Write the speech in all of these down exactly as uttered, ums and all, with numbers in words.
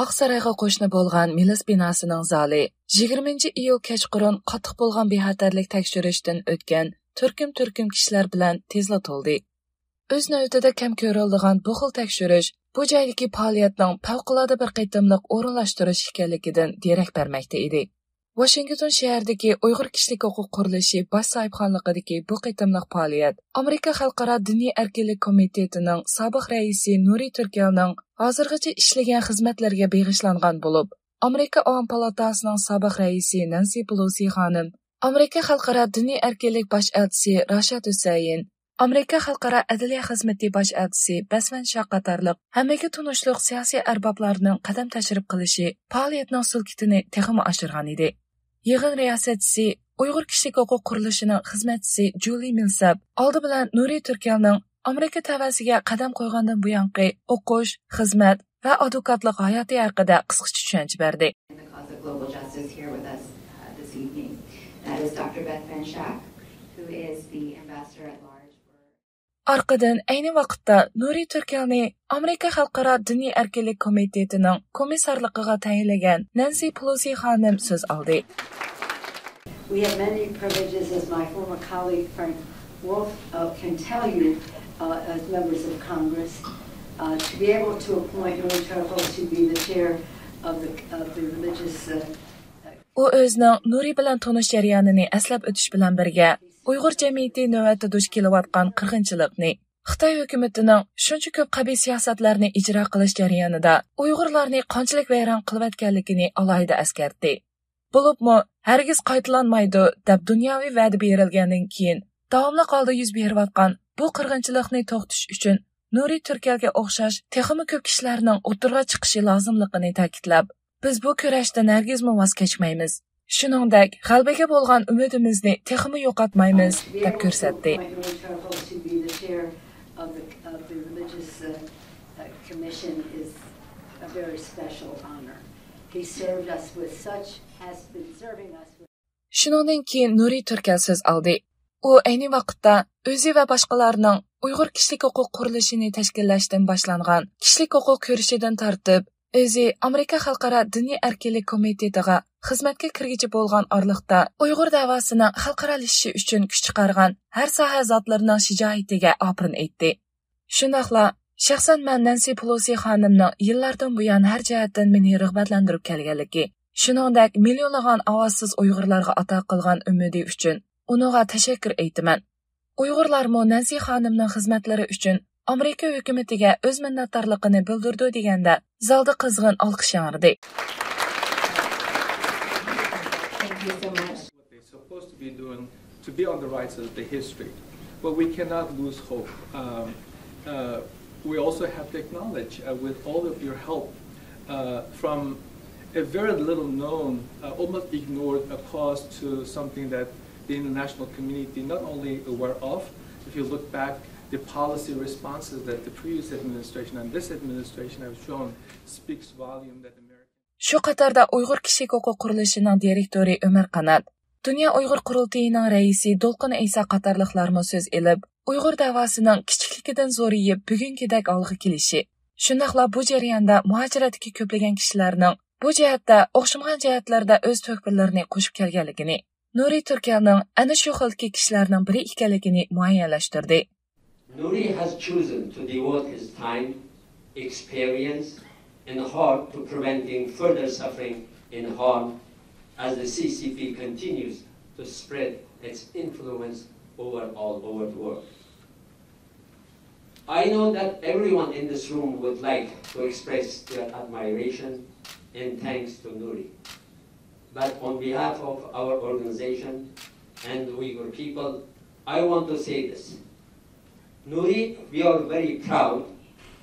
ئاقسارايغا قوشنا بولغان مىلىس بىناسىنىڭ زالى يىگىرمىنچى ئىيۇل كەچقۇرۇن قاتتىق بولغان بىخەتەرلىك تەكشۈرۈشتىن ئۆتكەن تۈركۈم-تۈركۈم كىشىلەر بىلەن تېزلا تولدى. ئۆز نۆۋىتىدە كەم كۆرۈلىدىغان بۇ خىل تەكشۈرۈش بۇ جايدىكى پائالىيەتنىڭ پەۋقۇلئاددە بىر قېتىملىق ئورۇنلاشتۇرۇش ئىكەنلىكىدىن دېرەك بەرمەكتە ئىدى. ۋاشىنگتون شەھىرىدىكى ئۇيغۇر كىشىلىك ھوقۇق قۇرۇلۇشى باش ساھىبخانلىقىدىكى بۇ قېتىملىق پائالىيەت ئامېرىكا خەلقئارا دىنىي ئەركىنلىك كومىتېتىنىڭ سابىق رەئىسى نۇرى تۈركەلنىڭ ھازىرغىچە ئىشلىگەن خىزمەتلىرىگە بېغىشلانغان بولۇپ، ئامېرىكا ئاۋام پالاتاسىنىڭ سابىق رەئىسى نانسى پېلوسى خانىم، ئامېرىكا خەلقئارا دىنىي ئەركىنلىك باش ئەلچىسى راشاد ھۈسەيىن، ئامېرىكا خەلقئارا ئەدلىيە خىزمىتى باش ئەلچىسى بەسمەن شاھ قاتارلىق ھەممىگە تونۇشلۇق سىياسىي ئەربابلارنىڭ قەدەم تەشرىپ قىلىشى پائالىيەتنىڭ سۈلكىتىنى تېخىمۇ ئاشۇرغان ئىدى. يىغىن رىياسەتچىسى، ئۇيغۇر كىشىلىك ھوقۇق قۇرۇلۇشىنىڭ خىزمەتچىسى جۇلى مىلساپ ئالدى بىلەن نۇرى تۈركەلنىڭ ئامېرىكا تەۋەسىگە قەدەم قويغاندىن بۇيانقى ئوقۇش، خىزمەت ۋە ئادۋوكاتلىق ھاياتى ھەققىدە قىسقىچە چۈشەنچە بەردى. In the cause of global justice here with us, uh, this evening. That is Doctor Bethman Shak, who is the ambassador at large for ئارقىدىن ئەينى ۋاقىتتا نۇرى تۈركەلنى ئامېرىكا خەلقئارا دىنىي ئەركىنلىك كومىتېتىنىڭ كومىسسارلىقىغا تەيىنلىگەن نانسى پېلوسى خانىم سۆز ئالدى. We have many privileges, as my former colleague Frank Wolf, uh, can tell you, uh, as members of Congress, uh, to be able to appoint Nuri Turkel to be the chair of the, of the religious, uh, ئۇ ئۆزىنىڭ نۇرى بىلەن تونۇش جەريانىنى ئەسلەپ ئۆتۈش بىلەن بىرگە، ئۇيغۇر جەمئىيىتى نۆۋەتتە دۇچ كېلىۋاتقان قىرغىنچىلىقنى، خىتاي ھۆكۈمىتىنىڭ شۇنچە كۆپ قەبىھ سىياسەتلەرنى ئىجرا قىلىش جەريانىدا ئۇيغۇرلارنى قانچىلىك ۋەيران قىلىۋەتكەنلىكىنى ئالاھىدە ئەسكەرتتى. بولۇپمۇ، ھەرگىز قايتىلانمايدۇ، دەپ دۇنياۋى ۋەدە بېرىلگەندىن كېيىن، داۋاملىق ھالدا يۈز بېرىۋاتقان بۇ قىرغىنچىلىقنى توختىتىش ئۈچۈن نۇرى تۈركەلگە ئوخشاش تېخىمۇ كۆپ كىشىلەرنىڭ ئوتتۇرىغا چىقىشى لازىملىقىنى تەكىتلەپ، بىز بۇ كۈرەشتىن ھەرگىزمۇ ۋاز كەچمەيمىز. شۇنىڭدەك، غەلىبىگە بولغان ئۈمىدىمىزنى تېخىمۇ يوقاتمايمىز، دەپ كۆرسەتتى. Of the, of the religious, uh, uh, commission is a very special honor. He served us with such, has been serving us with شۇنىڭدىن كېيىن نۇرى تۈركەل سۆز ئالدى. ئۇ ئەينى ۋاقىتتا ئۆزى ۋە باشقىلارنىڭ ئۇيغۇر كىشىلىك ھوقۇق قۇرۇلۇشىنى تەشكىللەشتىن باشلانغان كىشىلىك ھوقۇق كۈرىشىدىن تارتىپ، ئۆزى ئامېرىكا خەلقئارا دىنىي ئەركىنلىك كومىتېتىغا خىزمەتكە كىرگۈچە بولغان ئارىلىقتا ئۇيغۇر دەۋاسىنىڭ خەلقئارالىشىشى ئۈچۈن كۈچ چىقارغان ھەر ساھە زاتلىرىنىڭ شىجائىتىگە ئاپىرىن ئېيتتى. شۇنداقلا، شەخسەن مەن نەنسى پېلوسى خانىمنىڭ يىللاردىن بۇيان ھەر جەھەتتىن مېنى رىغبەتلەندۈرۈپ كەلگەنلىكى، شۇنىڭدەك مىليونلىغان ئاۋازسىز ئۇيغۇرلارغا ئاتا قىلغان ئۈمىدى ئۈچۈن ئۇنىڭغا تەشەككۈر ئېيتىمەن. ئۇيغۇرلارمۇ نەنسى خانىمنىڭ خىزمەتلىرى ئۈچۈن ئامېرىكا ھۆكۈمىتىگە ئۆز مىننەتدارلىقىنى بىلدۈرىدۇ، دېگەندە زالدا قىزغىن ئالقىش ياڭرىدى. Thank you so much. What they're supposed to be doing to be on the right side of the history. But we cannot lose hope. Um, uh, we also have to acknowledge, uh, with all of your help, uh, from a very little known, uh, almost ignored, uh, cause to something that the international community not only aware of, if you look back, the policy responses that the previous administration and this administration have shown speaks volume that American شۇ قاتاردا ئۇيغۇر كىشىلىك ھوقۇق قۇرۇلۇشىنىڭ دىرېكتورى ئۆمەر قانات، دۇنيا ئۇيغۇر قۇرۇلتىيىنىڭ رەئىسى دولقۇن ئەيسا قاتارلىقلارمۇ سۆز ئېلىپ، ئۇيغۇر دەۋاسىنىڭ كىچىكلىكىدىن زورىيىپ بۈگۈنكىدەك ھالغا كېلىشى، شۇنداقلا بۇ جەرياندا مۇھاجىرەتتىكى كۆپلىگەن كىشىلەرنىڭ بۇ جەھەتتە ئوخشىمىغان جەھەتلەردە ئۆز تۆھپىلىرىنى قوشۇپ كەلگەنلىكىنى، نۇرى تۈركەلنىڭ ئەنە شۇ خىلدىكى كىشىلەرنىڭ بىرى ئىكەنلىكىنى مۇئەييەنلەشتۈردى. Nuri has chosen to devote his time, experience, and heart to preventing further suffering and harm as the C C P continues to spread its influence over all over the world. I know that everyone in this room would like to express their admiration and thanks to Nuri. But on behalf of our organization and the Uyghur people, I want to say this. Nuri, we are very proud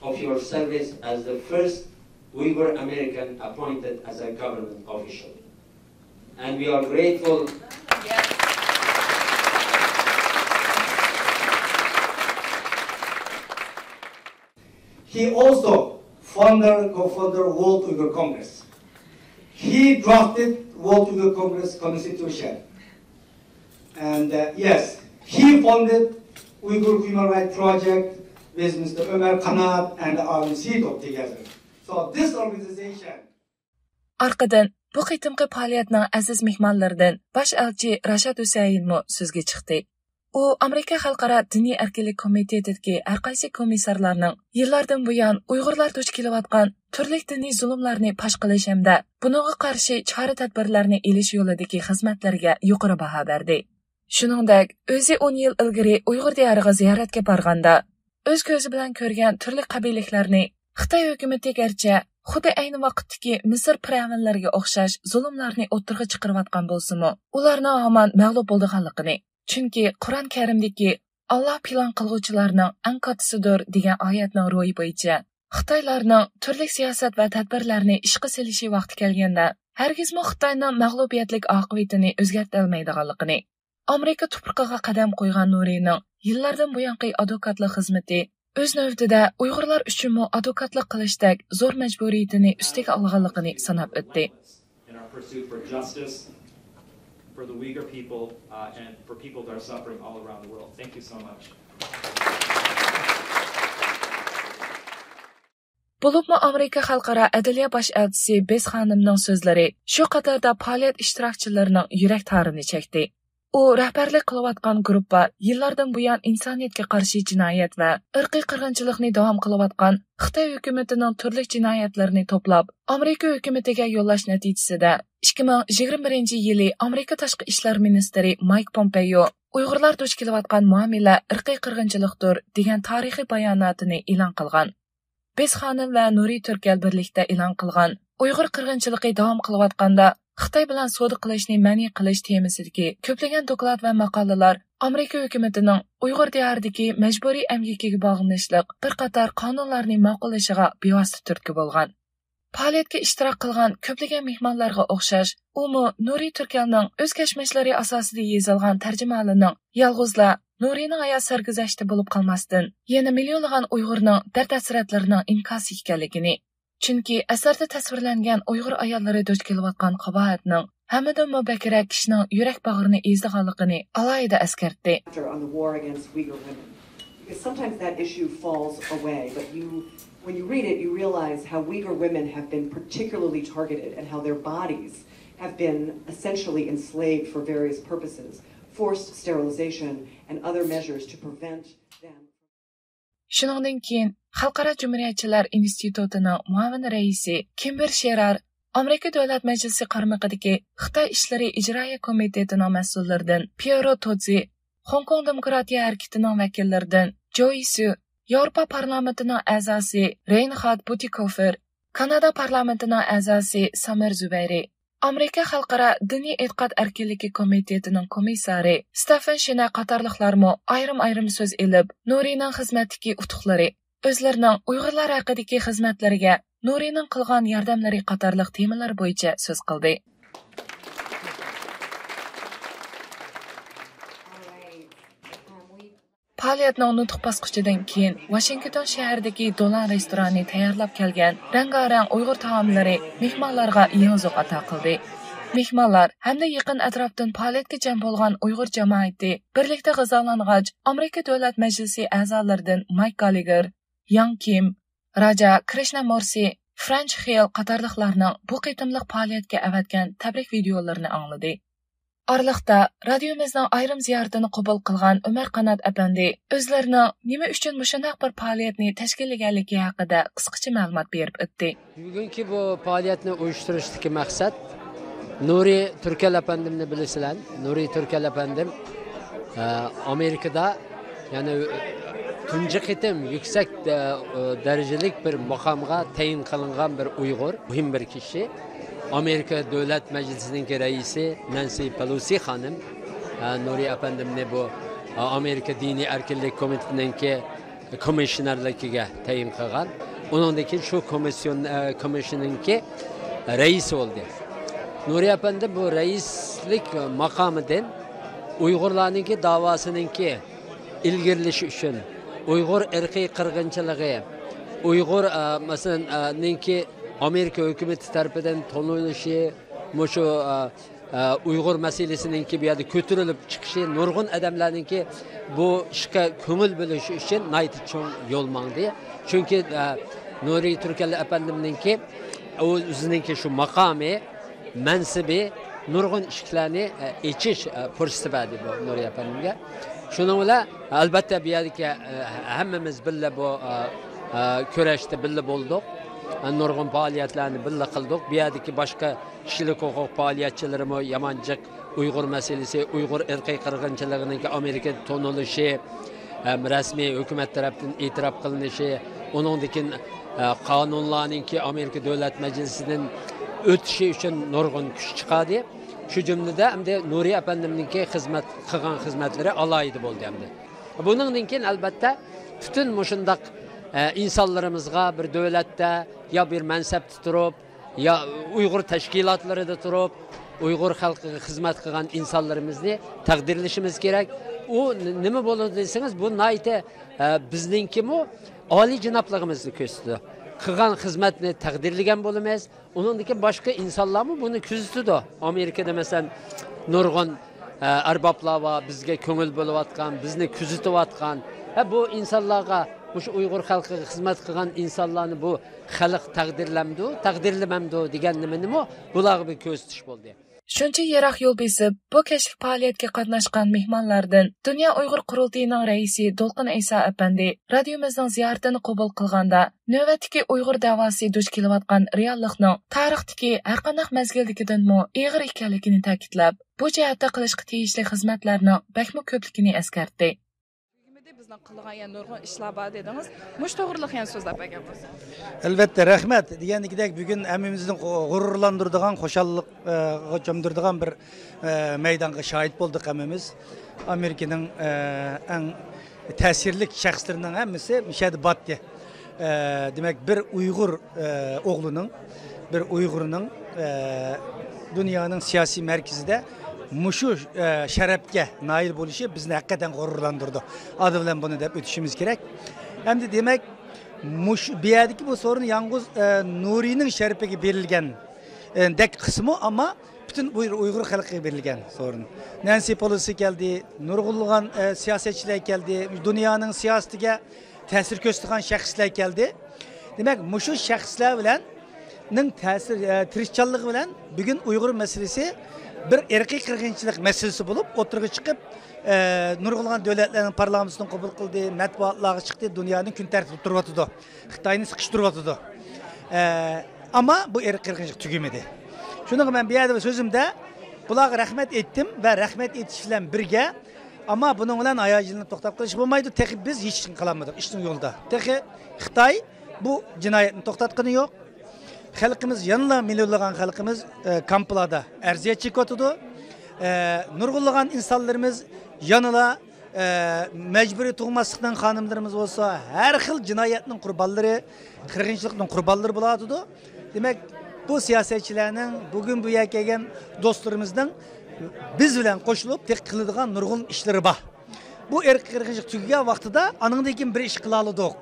of your service as the first Uyghur American appointed as a government official. And we are grateful. He also founder, co-founder World Uyghur Congress. He drafted World Uyghur Congress Constitution. And, uh, yes, he founded Uyghur Human Rights Project with Mister Ömer Kanat and Alim Sidok together. So this organization ئارقىدىن بۇ قېتىمقى پائالىيەتنىڭ ئەزىز مېھمانلىرىدىن باش ئەلچى راشاد ھۈسەيىنمۇ سۆزگە چىقتى. ئۇ ئامېرىكا خەلقئارا دىنىي ئەركىنلىك كومىتېتىدىكى ھەرقايسى كومىسسارلارنىڭ يىللاردىن بۇيان ئۇيغۇرلار دۇچ كېلىۋاتقان تۈرلۈك دىنىي زۇلۇملارنى پاش قىلىش ھەمدە بۇنىڭغا قارشى چارە-تەدبىرلەرنى ئېلىش يولىدىكى خىزمەتلىرىگە يۇقىرى باھا بەردى. شۇنىڭدەك، ئۆزى ئون يىل ئىلگىرى ئۇيغۇر دىيارىغا زىيارەتكە بارغاندا، ئۆز كۆزى بىلەن كۆرگەن تۈرلۈك قەبىلىلىكلەرنى خىتاي ھۆكۈمىتى گەرچە خۇددى ئەينى ۋاقىتتىكى مىسىر پىرئەۋنلىرىگە ئوخشاش زۇلۇملارنى ئوتتۇرىغا چىقىرىۋاتقان بولسىمۇ، ئۇلارنىڭ ھامان مەغلۇپ بولىدىغانلىقىنى، چۈنكى قۇرئان كەرىمدىكى «ئاللا پىلان قىلغۇچىلارنىڭ ئەڭ كاتتىسىدۇر» دېگەن ئايەتنىڭ روھى بويىچە خىتايلارنىڭ تۈرلۈك سىياسەت ۋە تەدبىرلەرنى ئىشقا سېلىشى ۋاقتى كەلگەندە، ھەرگىزمۇ خىتاينىڭ مەغلۇبىيەتلىك ئاقىۋىتىنى ئۆزگەرتەلمەيدىغانلىقىنى، ئامېرىكا تۇپرىقىغا قەدەم قويغان نۇرىنىڭ يىللاردىن بۇيانقى ئادۋوكاتلىق خىزمىتى ئۆز نۆۋىتىدە ئۇيغۇرلار ئۈچۈنمۇ ئادۋوكاتلىق قىلىشتەك زور مەجبۇرىيىتىنى ئۈستىگە ئالغانلىقىنى ساناپ ئۆتتى. In our pursuit for justice for the Uyghur people, uh, and for people that are suffering all around the world. Thank you so much. بولۇپمۇ ئامېرىكا خەلقئارا ئەدلىيە باش ئەلچىسى بېس خانىمنىڭ سۆزلىرى شۇ قاتاردا پائالىيەت ئىشتىراكچىلىرىنىڭ يۈرەك تارىنى چەكتى. ئۇ رەھبەرلىك قىلىۋاتقان گۇرۇپپا يىللاردىن بۇيان ئىنسانىيەتكە قارشى جىنايەت ۋە ئىرقىي قىرغىنچىلىقنى داۋام قىلىۋاتقان خىتاي ھۆكۈمىتىنىڭ تۈرلۈك جىنايەتلىرىنى توپلاپ، ئامېرىكا ھۆكۈمىتىگە يوللاش نەتىجىسىدە، ئىككى مىڭ يىگىرمە بىرىنچى يىلى ئامېرىكا تاشقى ئىشلار مىنىستىرى مايك پومپېيو ئۇيغۇرلار دۇچ كېلىۋاتقان مۇئامىلە ئىرقىي قىرغىنچىلىقتۇر دېگەن تارىخىي باياناتىنى ئېلان قىلغان. بېس خانىم ۋە نۇرى تۈركەل بىرلىكتە ئېلان قىلغان ئۇيغۇر قىرغىنچىلىقى داۋام قىلىۋاتقاندا خىتاي بىلەن سودا قىلىشنى مەنئى قىلىش تېمىسىدىكى كۆپلىگەن دوكلات ۋە ماقالىلەر ئامېرىكا ھۆكۈمىتىنىڭ ئۇيغۇر دىيارىدىكى مەجبۇرىي ئەمگىكىگە باغلىنىشلىق بىر قاتار قانۇنلارنى ماقۇللىشىغا بىۋاسىتە تۈرتكە بولغان. پائالىيەتكە ئىشتىراك قىلغان كۆپلىگەن مېھمانلارغا ئوخشاش، ئۇمۇ نۇرى تۈركەلنىڭ ئۆز كەچمىشلىرى ئاساسىدا يېزىلغان تەرجىمىھالىنىڭ يالغۇزلا نۇرىنىڭ ھايات سەرگۈزەشتى بولۇپ قالماستىن، يەنە مىليونلىغان ئۇيغۇرنىڭ دەرد-ھەسرەتلىرىنىڭ ئىنكاسى ئىكەنلىكىنى، چۈنكى ئەسەردە تەسۋىرلەنگەن ئۇيغۇر ئاياللىرى دۇچ كېلىۋاتقان قاباھەتنىڭ ھەممىدىنمۇ بەكرەك كىشىنىڭ يۈرەك باغرىنى ئېزىدىغانلىقىنى ئالاھىدە ئەسكەرتتى. Chapter on the war against Uyghur women. Because sometimes that issue falls away, but you, when you read it, you realize how Uyghur women have been particularly targeted and how their bodies have been essentially enslaved for various purposes, forced sterilization and other measures to prevent them. شۇنىڭدىن كېيىن خەلقئارا جۇمھۇرىيەتچىلەر ئىنستىتۇتىنىڭ مۇئاۋىن رەئىسى كىمبېر شېرار ئامېرىكا دۆلەت مەجلىسى قارمىقىدىكى خىتاي ئىشلىرى ئىجرائىيە كومىتېتىنىڭ مەسئۇللىرىدىن پيېرو توزى، خوڭكوڭ دېموكراتىيە ھەرىكىتىنىڭ ۋەكىللىرىدىن جوي سيۇ، ياۋروپا پارلامېنتىنىڭ ئەزاسى رەينخارد بۇتىكوفېر، كانادا پارلامېنتىنىڭ ئەزاسى سامىر زۇبەيرى، ئامېرىكا خەلقئارا دىنىي ئېتىقاد ئەركىنلىكى كومىتېتىنىڭ كومىسسارى ستېفېن شىنە قاتارلىقلارمۇ ئايرىم-ئايرىم سۆز ئېلىپ، نۇرىنىڭ خىزمەتتىكى ئۇتۇقلىرى، ئۆزلىرىنىڭ ئۇيغۇرلار ھەققىدىكى خىزمەتلىرىگە، نۇرىنىڭ قىلغان ياردەملىرى قاتارلىق تېمىلار بويىچە سۆز قىلدى. پائالىيەتنىڭ نۇتۇق باسقۇچىدىن كېيىن، ۋاشىنگتون شەھىرىدىكى دولان رېستورانى تەييارلاپ كەلگەن رەڭگارەڭ ئۇيغۇر تائاملىرى مېھمانلارغا يېڭى زوق ئاتا قىلدى. مېھمانلار ھەمدە يېقىن ئەتراپتىن پائالىيەتكە جەم بولغان ئۇيغۇر جامائىتى بىرلىكتە غىزالانغاچ، ئامېرىكا دۆلەت مەجلىسى ئەزالىرىدىن مايك گاللېگېر، ياڭ كىم، راجا كرىشنامورسى، فرېنچ خېل قاتارلىقلارنىڭ بۇ قېتىملىق پائالىيەتكە ئەۋەتكەن تەبرىك ۋىدىيولىرىنى ئاڭلىدى. ئارىلىقتا رادىيومىزنىڭ ئايرىم زىيارىتىنى قوبۇل قىلغان ئۆمەر قانات ئەپەندى ئۆزلىرىنىڭ نېمە ئۈچۈن مۇشۇنداق بىر پائالىيەتنى تەشكىللىگەنلىكى ھەققىدە قىسقىچە مەلۇمات بېرىپ ئۆتتى. بۈگۈنكى بۇ پائالىيەتنى ئۇيۇشتۇرۇشتىكى مەقسەت، نۇرى تۈركەل ئەپەندىمنى بىلىسىلەر. نۇرى تۈركەل ئەپەندىم، ئە، ئامېرىكىدا، يەنى تۇنجى قېتىم يۈكسەك، ئە، دەرىجىلىك بىر مۇقامغا تەيىن قىلىنغان بىر ئۇيغۇر، مۇھىم بىر كىشى. ئامېرىكا دۆلەت مەجلىسىنىڭكى رەئىسى نەنسى پېلوسى خانىم، ئە، نۇرى ئەپەندىمنى بۇ، ئە، ئامېرىكا دىنىي ئەركىنلىك كومىتېتىنىڭكى كومىشنېرلىكىگە تەيىن قىلغان. ئۇنىڭدىن كېيىن شۇ كومىسسىيون-، ئە، كومىشننىڭكى رەئىسى بولدى. نۇرى ئەپەندى بۇ رەئىسلىك ماقامىدىن ئۇيغۇرلارنىڭكى داۋاسىنىڭكى ئىلگىرىلىشى ئۈچۈن، ئۇيغۇر ئىرقىي قىرغىنچىلىقى، ئۇيغۇر، ئە، مەسىلەن، ئە، نىڭكى ئامېرىكا ھۆكۈمىتى تەرىپىدىن تونۇلۇشى، مۇشۇ، ئە، ئە، ئۇيغۇر مەسىلىسىنىڭكى بۇ يەردە كۆتۈرۈلۈپ چىقىشى، نۇرغۇن ئادەملەرنىڭكى بۇ ئىشقا كۆڭۈل بۆلۈشى ئۈچۈن ناھايىتى چوڭ يول ماڭدى. چۈنكى، ئە، نۇرى تۈركەل ئەپەندىمنىڭكى ئۇ ئۆزىنىڭكى شۇ ماقامى، مەنسىپى نۇرغۇن ئىشىكلەرنى ئېچىش پۇرسىتى بەردى بۇ نۇرى ئەپەندىمگە. شۇنىڭ بىلەن ئەلبەتتە بۇ يەردىكى ھەممىمىز بىللە بۇ كۈرەشتە بىللە بولدۇق. نۇرغۇن پائالىيەتلەرنى بىللە قىلدۇق. بۇ يەردىكى باشقا كىشىلىك ھوقۇق پائالىيەتچىلىرىمۇ يامان جىق ئۇيغۇر مەسىلىسى، ئۇيغۇر ئىرقىي قىرغىنچىلىقىنىڭكى ئامېرىكىدا تونۇلۇشى، ھەم رەسمىي ھۆكۈمەت تەرەپتىن ئېتىراپ قىلىنىشى، ئۇنىڭدىن كېيىن، ئە، قانۇنلارنىڭكى ئامېرىكا دۆلەت مەجلىسىدىن ئۆتۈشى ئۈچۈن نۇرغۇن كۈچ چىقاردى. شۇ جۈملىدە ئەمدى نۇرى ئەپەندىمنىڭكى خىزمەت قىلغان خىزمەتلىرى ئالاھىدە بولدى ئەمدى. بۇنىڭدىن كېيىن ئەلبەتتە پۈتۈن مۇشۇنداق، ئە، ئىنسانلىرىمىزغا بىر دۆلەتتە يا بىر مەنسەپتە تۇرۇپ، يا ئۇيغۇر تەشكىلاتلىرىدا تۇرۇپ، ئۇيغۇر خەلقىگە خىزمەت قىلغان ئىنسانلىرىمىزنى تەقدىرلىشىمىز كېرەك. ئۇ ن-، نېمە بولىدۇ دېسىڭىز، بۇ ناھايىتى، ئە، بىزنىڭكىمۇ ئالىيجانابلىقىمىزنى كۆرسىتىدۇ. قىلغان خىزمەتنى تەقدىرلىگەن بولىمىز. ئۇنىڭدىن كېيىن باشقا ئىنسانلارمۇ بۇنى كۆزىتىدۇ. ئامېرىكىدا، مەسىلەن، نۇرغۇن، ئە، ئەربابلار بار، بىزگە كۆڭۈل بۆلۈۋاتقان، بىزنى كۆزىتىۋاتقان. ھە، بۇ ئىنسانلارغا، مۇشۇ ئۇيغۇر خەلقىگە خىزمەت قىلغان ئىنسانلارنى بۇ خەلق تەقدىرلەمدۇ، تەقدىرلىمەمدۇ دېگەن نېمىنىمۇ بۇلارغا بىر كۆرسىتىش بولدى. شۇنچە يىراق يول بېسىپ، بۇ كەچلىك پائالىيەتكە قاتناشقان مېھمانلاردىن دۇنيا ئۇيغۇر قۇرۇلتىيىنىڭ رەئىسى دولقۇن ئەيسا ئەپەندى رادىيومىزنىڭ زىيارىتىنى قوبۇل قىلغاندا، نۆۋەتتىكى ئۇيغۇر دەۋاسى دۇچ كېلىۋاتقان رېئاللىقنىڭ تارىختىكى ھەرقانداق مەزگىلدىكىدىنمۇ ئېغىر ئىكەنلىكىنى تەكىتلەپ، بۇ جەھەتتە قىلىشقا تېگىشلىك خىزمەتلەرنىڭ بەكمۇ كۆپلۈكىنى ئەسكەرتتى. تۈگىمىدى بىزنىڭ قىلغان يەنە نۇرغۇن ئىشلار بار دېدىڭىز. مۇشۇ توغرىلىق يەنە سۆزلەپ بەرگەن بولسىڭىز. ئەلۋەتتە، رەھمەت. دېگەندىكىدەك، بۈگۈن ھەممىمىزنى غۇرۇرلاندۇرىدىغان، خۇشاللىققا چۆمدۈرىدىغان بىر، ئە، مەيدانغا شاھىت بولدۇق ھەممىمىز. ئامېرىكىنىڭ، ئە، ئەڭ تەسىرلىك شەخسلىرىنىڭ ھەممىسى مۇشۇ يەردە باتتى. ئە، دېمەك، بىر ئۇيغۇر، ئە، ئوغلىنىڭ، بىر ئۇيغۇرنىڭ، ئە، دۇنيانىڭ سىياسىي مەركىزىدە مۇشۇ، ئە، شەرەپكە نائىل بولۇشى بىزنى ھەقىقەتەن غۇرۇرلاندۇرىدۇ. ئالدى بىلەن بۇنى دەپ ئۆتۈشىمىز كېرەك. ئەمدى دېمەك، مۇشۇ، بۇ يەردىكى بۇ سورۇن يالغۇز، ئە، نۇرىنىڭ شەرىپىگە بېرىلگەن، ئە، دەك قىسمى، ئەمما پۈتۈن ئۇيغۇر، ئۇيغۇر خەلقىگە بېرىلگەن سورۇن. نەنسى پېلوسى كەلدى، نۇرغۇنلىغان، ئە، سىياسەتچىلەر كەلدى، دۇنيانىڭ سىياسىتىگە تەسىر كۆرسىتىدىغان شەخسلەر كەلدى. دېمەك، مۇشۇ شەخسلەر بىلەن نىڭ تەسىر، ئە، تىرىشچانلىقى بىلەن بۈگۈن ئۇيغۇر مەسىلىسى بىر ئىرقىي قىرغىنچىلىق مەسىلىسى بولۇپ ئوتتۇرىغا چىقىپ، ئە، نۇرغۇنلىغان دۆلەتلەرنىڭ پارلامېنتىنى قوبۇل قىلدى، مەتبۇئاتلارغا چىقتى، دۇنيانىڭ كۈن تەرتىپىدە تۇرۇۋاتىدۇ. خىتاينى سىقىشتۇرۇۋاتىدۇ. ئە، ئەمما بۇ ئىرقىي قىرغىنچىلىق تۈگىمىدى. شۇنىڭغا مەن بۇ يەردە سۆزۈمدە بۇلارغا رەھمەت ئېيتتىم ۋە رەھمەت ئېيتىش بىلەن بىرگە، ئەمما بۇنىڭ بىلەن ھاياجانلىنىپ توختاپ قېلىشقا بولمايدۇ. تېخى بىز ھېچ ئىشنى قىلالمىدۇق ئىشنىڭ يولىدا. تېخى خىتاي بۇ جىنايەتنى توختاتقىنى يوق. خەلقىمىز يەنىلا مىليونلىغان خەلقىمىز، ئە، كامپلاردا ئەزىيەت چېكىۋاتىدۇ. ئە، نۇرغۇنلىغان ئىنسانلىرىمىز يەنىلا، ئە، مەجبۇرىي تۇغماسلىقنىڭ خانىملىرىمىز بولسا ھەر خىل جىنايەتنىڭ قۇربانلىرى، قىرغىنچىلىقنىڭ قۇربانلىرى بولۇۋاتىدۇ. دېمەك، بۇ سىياسەتچىلەرنىڭ، بۈگۈن بۇ يەرگە كەلگەن دوستلىرىمىزنىڭ بىز بىلەن قوشۇلۇپ تېخى قىلىدىغان نۇرغۇن ئىشلىرى بار. بۇ ئىرقىي قىرغىنچىلىق تۈگىگەن ۋاقتىدا ئانىڭدىن كېيىن بىر ئىش قىلالىدۇق.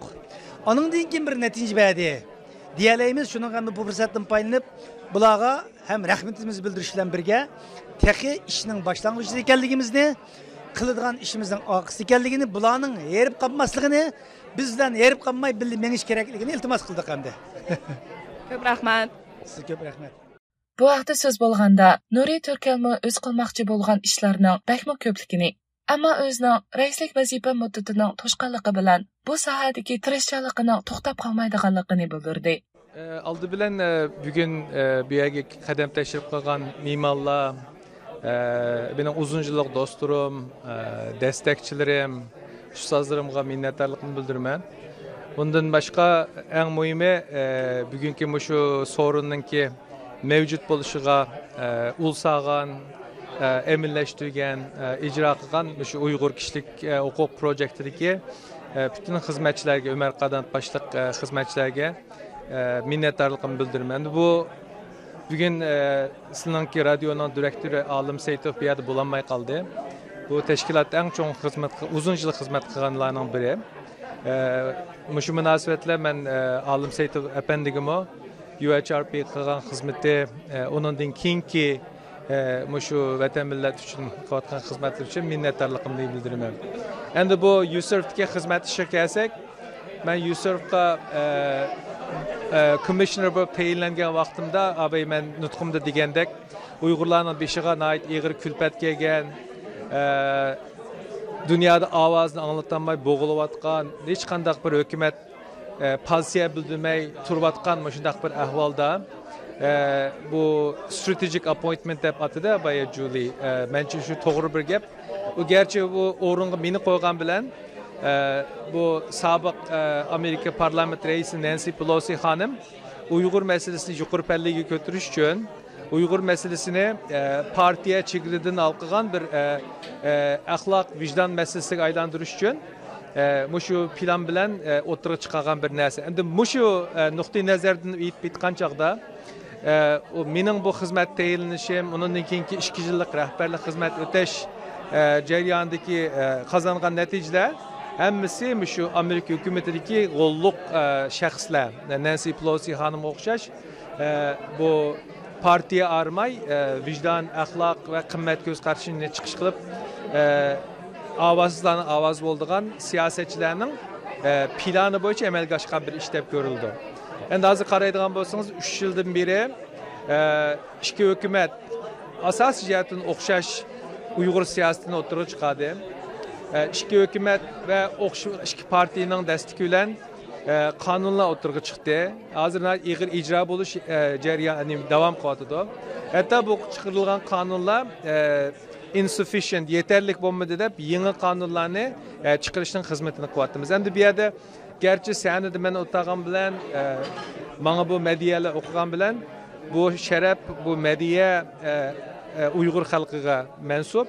ئانىڭدىن كېيىن بىر نەتىجە بەردى دېيەلەيمىز. شۇنىڭغا بۇ پۇرسەتتىن پايدىلىنىپ، بۇلارغا ھەم رەھمىتىمىزنى بىلدۈرۈش بىلەن بىرگە، تېخى ئىشنىڭ باشلانغۇچىدا ئىكەنلىكىمىزنى، قىلىدىغان ئىشىمىزنىڭ ئارقىسىدا ئىكەنلىكىنى، بۇلارنىڭ ھېرىپ قالماسلىقىنى، بىز بىلەن ھېرىپ قالماي بىللە مېڭىش كېرەكلىكىنى ئىلتىماس قىلدۇق ئەمدى. كۆپ رەھمەت. سىزگە كۆپ رەھمەت. بۇ ھەقتە سۆز بولغاندا، نۇرى تۆركەلمۇ ئۆزى قىلماقچى بولغان ئىشلارنىڭ بەكمۇ كۆپلۈكىنى، ئەمما ئۆزىنىڭ رەئىسلىك ۋەزىپە مۇددىتىنىڭ توشقانلىقى بىلەن بۇ ساھەدىكى تىرىشچانلىقىنىڭ توختاپ قالمايدىغانلىقىنى بىلدۈردى. ئە، ئالدى بىلەن، ئە، بۈگۈن، ئە، بۇ يەرگە قەدەم تەشرىپ قىلغان مېھمانلار، ئە، مېنىڭ ئۇزۇن يىللىق دوستلىرىم، ئە، دەستەكچىلىرىم، ئۇستازلىرىمغا مىننەتدارلىقىمنى بىلدۈرىمەن. بۇندىن باشقا، ئەڭ مۇھىمى، ئە، بۈگۈنكى مۇشۇ سورۇننىڭكى مەۋجۇت بولۇشىغا، ئە، ئۇل سالغان، ئە، ئەمەلىيلەشتۈرگەن، ئە، ئىجرا قىلغان مۇشۇ ئۇيغۇر كىشىلىك، ئە، ھوقۇق پروجېكتىدىكى، ئە، پۈتۈن خىزمەتچىلەرگە، ئۆمەر قانات باشلىق، ئە، خىزمەتچىلەرگە، ئە، مىننەتدارلىقىمنى بىلدۈرىمەن. بۇ بۈگۈن، ئە، سىلىنىڭكى رادىيونىڭ دىرېكتورى ئالىم سېيىتوف بۇ يەردە بولالماي قالدى. بۇ تەشكىلاتتا ئەڭ چوڭ خىزمەت قىل-، ئۇزۇن يىل خىزمەت قىلغانلارنىڭ بىرى. ئە، مۇشۇ مۇناسىۋەت بىلەن مەن، ئە، ئالىم سېيىتوف ئەپەندىگىمۇ يۇ ئېچ ئار پى قىلغان خىزمىتى، ئە، ئۇنىڭدىن كېيىنكى، ئە، مۇشۇ ۋەتەن مىللەت ئۈچۈن قىلىۋاتقان خىزمەتلىرى ئۈچۈن مىننەتدارلىقىمنى بىلدۈرىمەن. ئەمدى بۇ يۇسۇرفتىكى خىزمەت ئىشىغا كەلسەك، مەن يۇسۇرفقا، ئە، كومىشنېر بولۇپ تەيىنلەنگەن ۋاقتىمدا، ئاباي، مەن نۇتقۇمدا دېگەندەك، ئۇيغۇرلارنىڭ بېشىغا ناھايىتى ئېغىر كۈلپەت كەلگەن، ئە، دۇنيادا ئاۋازىنى ئاڭلىتالماي بوغۇلۇۋاتقان، ھېچقانداق بىر ھۆكۈمەت، ئە، پازىتسىيە بىلدۈرمەي تۇرۇۋاتقان مۇشۇنداق بىر ئەھۋالدا، ئە، بۇ ستراتېگىك ئاپپوينتمېنت دەپ ئاتىدى بايا جۇلى. ئە، مەنچە شۇ توغرا بىر گەپ. ئۇ گەرچە بۇ ئورۇنغا مېنى قويغان بىلەن، ئە، بۇ سابىق، ئە، ئامېرىكا پارلامېنت رەئىسى نەنسى پېلوسى خانىم ئۇيغۇر مەسىلىسىنى يۇقىرى پەللىگە كۆتۈرۈش ئۈچۈن، ئۇيغۇر مەسىلىسىنى، ئە، پارتىيە چېگرىدىن ھالقىغان بىر، ئە، ئە، ئەخلاق، ۋىجدان مەسىلىسىگە ئايلاندۇرۇش ئۈچۈن، ئە، مۇشۇ پىلان بىلەن، ئە، ئوتتۇرىغا چىقارغان بىر نەرسە. ئەمدى مۇشۇ، ئە، نۇقتىئى نەزەردىن ئېيتىپ ئېيتقان چاغدا، ئە، ئۇ مېنىڭ بۇ خىزمەتكە تەيىنلىنىشىم، ئۇنىڭدىن كېيىنكى ئىككى يىللىق رەھبەرلىك خىزمەت ئۆتەش، ئە، جەريانىدىكى، ئە، قازانغان نەتىجىلەر ھەممىسى مۇشۇ ئامېرىكا ھۆكۈمىتىدىكى غوللۇق، ئە، شەخسلەر، نەنسى پېلوسى خانىمغا ئوخشاش، ئە، بۇ پارتىيە ئارىماي، ئە، ۋىجدان، ئەخلاق ۋە قىممەت كۆز قارىشىنى چىقىش قىلىپ، ئە، ئاۋازسىزلارنىڭ ئاۋازى بولىدىغان سىياسەتچىلەرنىڭ، ئە، پىلانى بويىچە ئەمەلگە ئاشقان بىر ئىش دەپ كۆرۈلىدۇ. ئەمدى ھازىر قارايدىغان بولسىڭىز، ئۈچ يىلدىن بېرى، ئە، ئىككى ھۆكۈمەت ئاساسىي جەھەتتىن ئوخشاش ئۇيغۇر سىياسىتىنى ئوتتۇرىغا چىقاردى. ئە، ئىككى ھۆكۈمەت ۋە ئوخش-، ئىككى پارتىيىنىڭ دەستىكى بىلەن، ئە، قانۇنلار ئوتتۇرىغا چىقتى. ھازىر ناھايىتى ئېغىر ئىجرا بولۇش، ئە، جەريانى داۋام قىلىۋاتىدۇ. ھەتتا بۇ چىقىرىلغان قانۇنلار، ئە، ئىنسۇفىشېنت، يېتەرلىك بولمىدى دەپ يېڭى قانۇنلارنى، ئە، چىقىرىشنىڭ خىزمىتىنى قىلىۋاتىمىز. ئەمدى بۇ يەردە گەرچە سەھنىدە مەن ئولتۇرغان بىلەن، ئە، ماڭا بۇ مەدھىيەلەر ئوقۇغان بىلەن، بۇ شەرەپ، بۇ مەدھىيە، ئە، ئە، ئۇيغۇر خەلقىگە مەنسۇپ.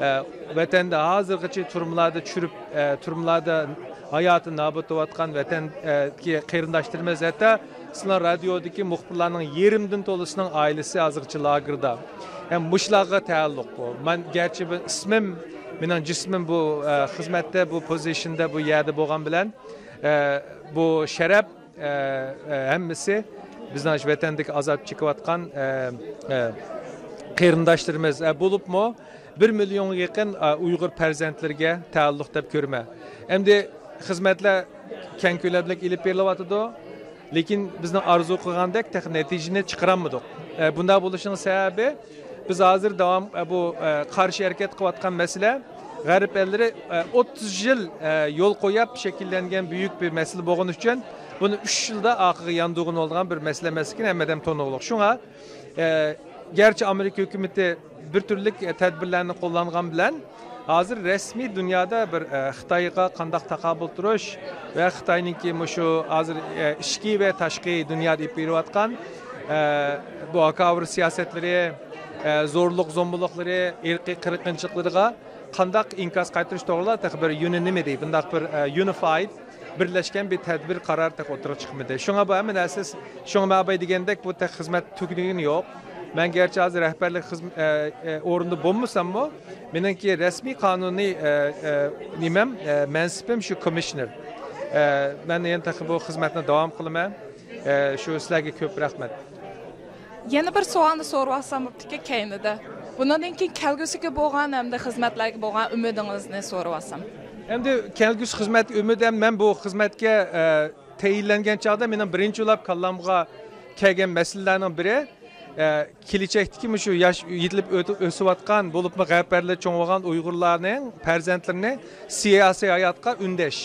ئە، ۋەتەندە ھازىرغىچە تۈرمىلەردە چۈشۈرۈپ، ئە، تۈرمىلەردە ھاياتى نابۇت بولۇۋاتقان ۋەتەندىكى قېرىنداشلىرىمىز، ھەتتا سىلەر رادىيودىكى مۇخبىرلارنىڭ يېرىمدىن تولىسىنىڭ ئائىلىسى ھازىرغىچە لاگېردا. ھەم مۇشۇلارغا تەئەللۇق بۇ. مەن گەرچە بۇ ئىسمىم، مېنىڭ جىسمىم بۇ، ئە، خىزمەتتە، بۇ پوزىشندا، بۇ يەردە بولغان بىلەن، ئە، بۇ شەرەپ، ئە، ئە، ھەممىسى بىزنىڭ شۇ ۋەتەندىكى ئازاب چېكىۋاتقان، ئە، ئە، قېرىنداشلىرىمىز، ئە، بولۇپمۇ بىر مىليونغا يېقىن، ئە، ئۇيغۇر پەرزەنتلىرىگە تەئەللۇق دەپ كۆرىمەن. ئەمدى خىزمەتلەر كەڭ كۆلەملىك ئېلىپ بېرىلىۋاتىدۇ. لېكىن بىزنىڭ ئارزۇ قىلغاندەك تېخى نەتىجىنى چىقىرالمىدۇق. ئە، بۇنداق بولۇشىنىڭ سەۋەبى، بىز ھازىر داۋام، ئە، بۇ، ئە، قارشى ھەرىكەت قىلىۋاتقان مەسىلە، غەرب ئەللىرى، ئە، ئوتتۇز يىل، ئە، يول قويۇپ شەكىللەنگەن بۈيۈك بىر مەسىلە بولغىنى ئۈچۈن، بۇنى ئۈچ يىلدا ئارقىغا ياندۇرغىلى بولىدىغان بىر مەسىلە ئەمەسلىكىنى ھەممە ئادەم تونۇغلۇق. شۇڭا، ئە، گەرچە ئامېرىكا ھۆكۈمىتى بىر تۈرلۈك، ئە، تەدبىرلەرنى قوللانغان بىلەن، ھازىر رەسمىي دۇنيادا بىر، ئە، خىتايغا قانداق تاقابىل تۇرۇش ۋە خىتاينىڭكى مۇشۇ ھازىر، ئە، ئىچكى ۋە تاشقى دۇنيادا ئېلىپ بېرىۋاتقان، ئە، بۇ ھاكاۋۇر سىياسەتلىرى، ئە، زورلۇق زومبىلىقلىرى، ئىرقىي قىرغىنچىلىقلىرىغا قانداق ئىنكاس قايتۇرۇش توغرىلىق تېخى بىر يۇنىنىمىتى، بۇنداق بىر، ئە، يۇنىفايد، بىرلەشكەن بىر تەدبىر، قارار تېخى ئوتتۇرىغا چىقمىدى. شۇڭا بۇ ھەممە نەرسە، شۇڭا مەن بايا دېگەندەك، بۇ تېخى خىزمەت تۈگىگىنى يوق. مەن گەرچە ھازىر رەھبەرلىك خىزم-، ئە، ئە، ئورنىدا بولمىساممۇ، مېنىڭكى رەسمىي قانۇنىي، ئە، ئە، نېمەم، ئە، مەنسىپىم شۇ كومىشنېر. ئە، مەن يەنە تېخى بۇ خىزمەتنى داۋام قىلىمەن. ئە، شۇ سىلەرگە كۆپ رەھمەت. يەنە بىر سوئالنى سورىۋالسام بوپتىكەن كەينىدە. بۇنىڭدىن كېيىن كەلگۈسىگە بولغان ھەمدە خىزمەتلەرگە بولغان ئۈمىدىڭىزنى سورىۋالسام. ئەمدى كەلگۈسى خىزمەتكە ئۈمىد، ھەم مەن بۇ خىزمەتكە، ئە، تەيىنلەنگەن چاغدا مېنىڭ بىرىنچى بولۇپ كاللامغا كەلگەن مەسىلىلەرنىڭ بىرى، ئە، كېلىچەكتىكى مۇشۇ ياش يېتىلىپ ئۆت-، ئۆسۈۋاتقان، بولۇپمۇ غەرب ئەللىرىدە چوڭ بولغان ئۇيغۇرلارنىڭ پەرزەنتلىرىنى سىياسىي ھاياتقا ئۈندەش.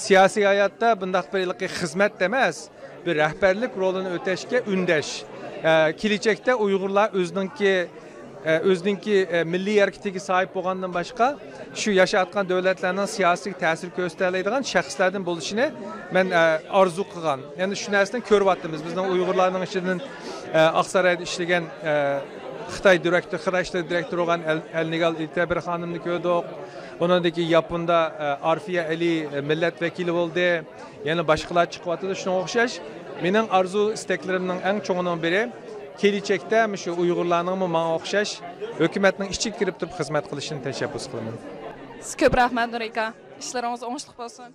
سىياسىي ھاياتتا بۇنداق بىر ھېلىقى خىزمەت ئەمەس، بىر رەھبەرلىك رولىنى ئۆتەشكە ئۈندەش. ئە، كېلىچەكتە ئۇيغۇرلار ئۆزىنىڭكى، ئە، ئۆزىنىڭكى، ئە، مىللىي ھەرىكىتىگە ساھىب بولغاندىن باشقا، شۇ ياشاۋاتقان دۆلەتلەرنىڭ سىياسىتىگە تەسىر كۆرسىتەلەيدىغان شەخسلەردىن بولۇشىنى مەن، ئە، ئارزۇ قىلغان. يەنى شۇ نەرسىنى كۆرۈۋاتىمىز. بىزنىڭ ئۇيغۇرلارنىڭ ئىچىدىن، ئە، ئاقسارايدا ئىشلىگەن، ئە، خىتاي دىرېكتور، خىراجلىرى دىرېكتورى بولغان ئەل-، ئەلنىگال ئىلتەبىر خانىمنى كۆردۇق. ئۇنىڭدىن كېيىن ياپوندا، ئە، ئارفىيە ئەلى، ئە، مىللەت ۋەكىلى بولدى. يەنە باشقىلار چىقىۋاتىدۇ. شۇنىڭغا ئوخشاش مېنىڭ ئارزۇ ئىستەكلىرىمنىڭ ئەڭ چوڭىنىڭ بىرى، كېلىچەكتە مۇشۇ ئۇيغۇرلارنىڭمۇ ماڭا ئوخشاش ھۆكۈمەتنىڭ ئىچىگە كىرىپ تۇرۇپ خىزمەت قىلىشىنى تەشەببۇس قىلىمەن. سىز كۆپ رەھمەت، نۇر ئاكا. ئىشلىرىڭىز ئوڭۇشلۇق بولسۇن.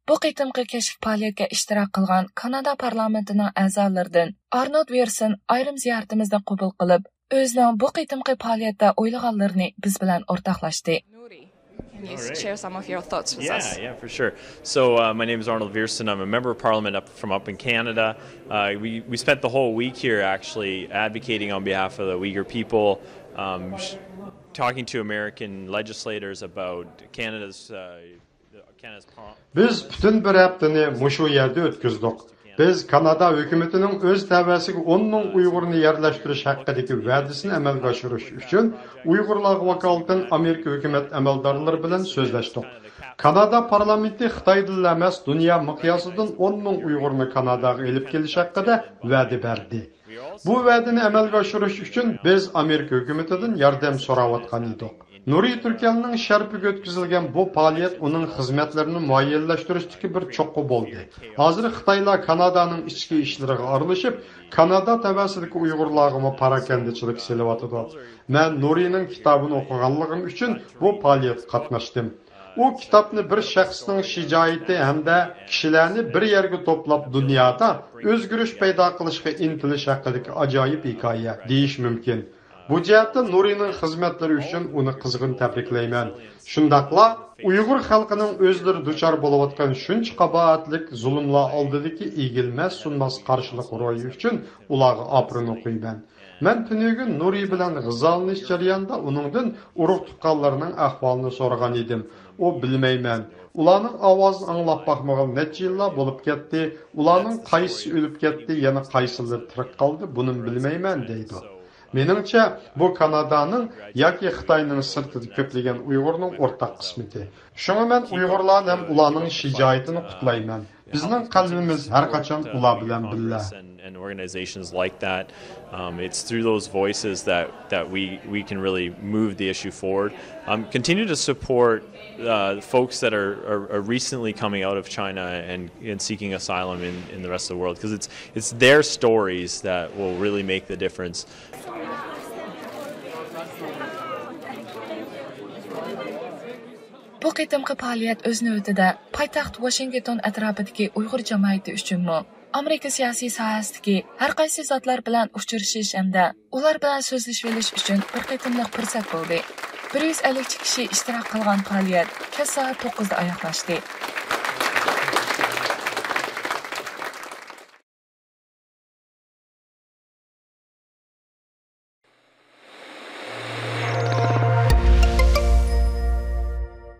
بۇ قېتىمقى كەچلىك پائالىيەتكە ئىشتىراك قىلغان كانادا پارلامېنتىنىڭ ئەزالىرىدىن ئارنولد ۋېرسون ئايرىم زىيارىتىمىزنى قوبۇل قىلىپ، ئۆزىنىڭ بۇ قېتىمقى پائالىيەتتە ئويلىغانلىرىنى بىز بىلەن ئورتاقلاشتى. Can you share some of your thoughts with us? Yeah, yeah, for sure. So, uh, my name is Arnold Veersen. I'm a member of parliament up from up in Canada. Uh, we, we spent the whole week here actually advocating on behalf of the Uyghur people, um, sh- talking to American legislators about Canada's, uh, Canada's pro- بىز پۈتۈن بىر ھەپتىنى مۇشۇ يەردە ئۆتكۈزدۇق. بىز كانادا ھۆكۈمىتىنىڭ ئۆز تەۋەسىگە ئون مىڭ ئۇيغۇرنى يەرلەشتۈرۈش ھەققىدىكى ۋەدىسىنى ئەمەلگە ئاشۇرۇش ئۈچۈن ئۇيغۇرلارغا ۋاكالىتەن ئامېرىكا ھۆكۈمەت ئەمەلدارلىرى بىلەن سۆزلەشتۇق. كانادا پارلامېنتى خىتايدىنلا ئەمەس، دۇنيا مىقياسىدىن ئون مىڭ ئۇيغۇرنى كاناداغا ئېلىپ كېلىش ھەققىدە ۋەدە بەردى. بۇ ۋەدىنى ئەمەلگە ئاشۇرۇش ئۈچۈن بىز ئامېرىكا ھۆكۈمىتىدىن ياردەم سوراۋاتقان ئىدۇق. نۇرى تۈركەلنىڭ شەرىپىگە ئۆتكۈزۈلگەن بۇ پائالىيەت ئۇنىڭ خىزمەتلىرىنى مۇئەييەنلەشتۈرۈشتىكى بىر چوققا بولدى. ھازىر خىتايلار كانادانىڭ ئىچكى ئىشلىرىغا ئارىلىشىپ، كانادا تەۋەسىدىكى ئۇيغۇرلارغىمۇ پاراكەندىچىلىك سېلىۋاتىدۇ. مەن نۇرىنىڭ كىتابىنى ئوقۇغانلىقىم ئۈچۈن بۇ پائالىيەتكە قاتناشتىم. ئۇ كىتابنى بىر شەخسنىڭ شىجائىتى ھەمدە كىشىلەرنى بىر يەرگە توپلاپ دۇنيادا ئۆزگىرىش پەيدا قىلىشقا ئىنتىلىش ھەققىدىكى ئاجايىپ ھېكايە دېيىش مۇمكىن. بۇ جەھەتتە نۇرىنىڭ خىزمەتلىرى ئۈچۈن ئۇنى قىزغىن تەبرىكلەيمەن. شۇنداقلا ئۇيغۇر خەلقىنىڭ ئۆزلىرى دۇچار بولۇۋاتقان شۇنچە قاباھەتلىك زۇلۇملار ئالدىدىكى ئېگىلمەس سۇنماس قارشىلىق روھى ئۈچۈن ئۇلارغا ئاپىرىن ئوقۇيمەن. مەن تۈنۈگۈن نۇرى بىلەن غىزالىنىش جەريانىدا ئۇنىڭدىن ئۇرۇق تۇغقانلىرىنىڭ ئەھۋالىنى سورىغان ئىدىم. ئۇ بىلمەيمەن. ئۇلارنىڭ ئاۋازىنى ئاڭلاپ باقمىغىلى نەچچە يىللار بولۇپ كەتتى. ئۇلارنىڭ قايسىسى ئۆلۈپ كەتتى، يەنە قايسىلىرى تىرىك قالدى، بۇنىمۇ بىلمەيمەن دەيدۇ. مېنىڭچە، بۇ كانادانىڭ ياكى خىتاينىڭ سىرتىدا كۆپلىگەن ئۇيغۇرنىڭ ئورتاق قىسمىتى. شۇڭا مەن ئۇيغۇرلارنى ھەم ئۇلارنىڭ شىجائىتىنى قۇتلايمەن. بىزنىڭ قەلبىمىز ھەر قاچان ئۇلار بىلەن بىللە. And, and organizations like that. Um, it's through those voices that, that we, we can really move the issue forward. Um, continue to support uh, folks that are, are, are recently coming out of China and, and seeking asylum in, in the rest of the world, because it's, it's their stories that will really make the difference. بۇ قېتىمقى پائالىيەت ئۆز نۆۋىتىدە پايتەخت ۋاشىنگتون ئەتراپىدىكى ئۇيغۇر جامائىتى ئۈچۈنمۇ، ئامېرىكا سىياسىي ساھەسىدىكى ھەر قايسى زاتلار بىلەن ئۇچرىشىش ھەمدە ئۇلار بىلەن سۆزلىشىۋېلىش ئۈچۈن بىر قېتىملىق پۇرسەت بولدى. بىر يۈز ئەللىكچە كىشى ئىشتىراك قىلغان پائالىيەت كەچ سائەت توققۇزدا ئاياغلاشتى.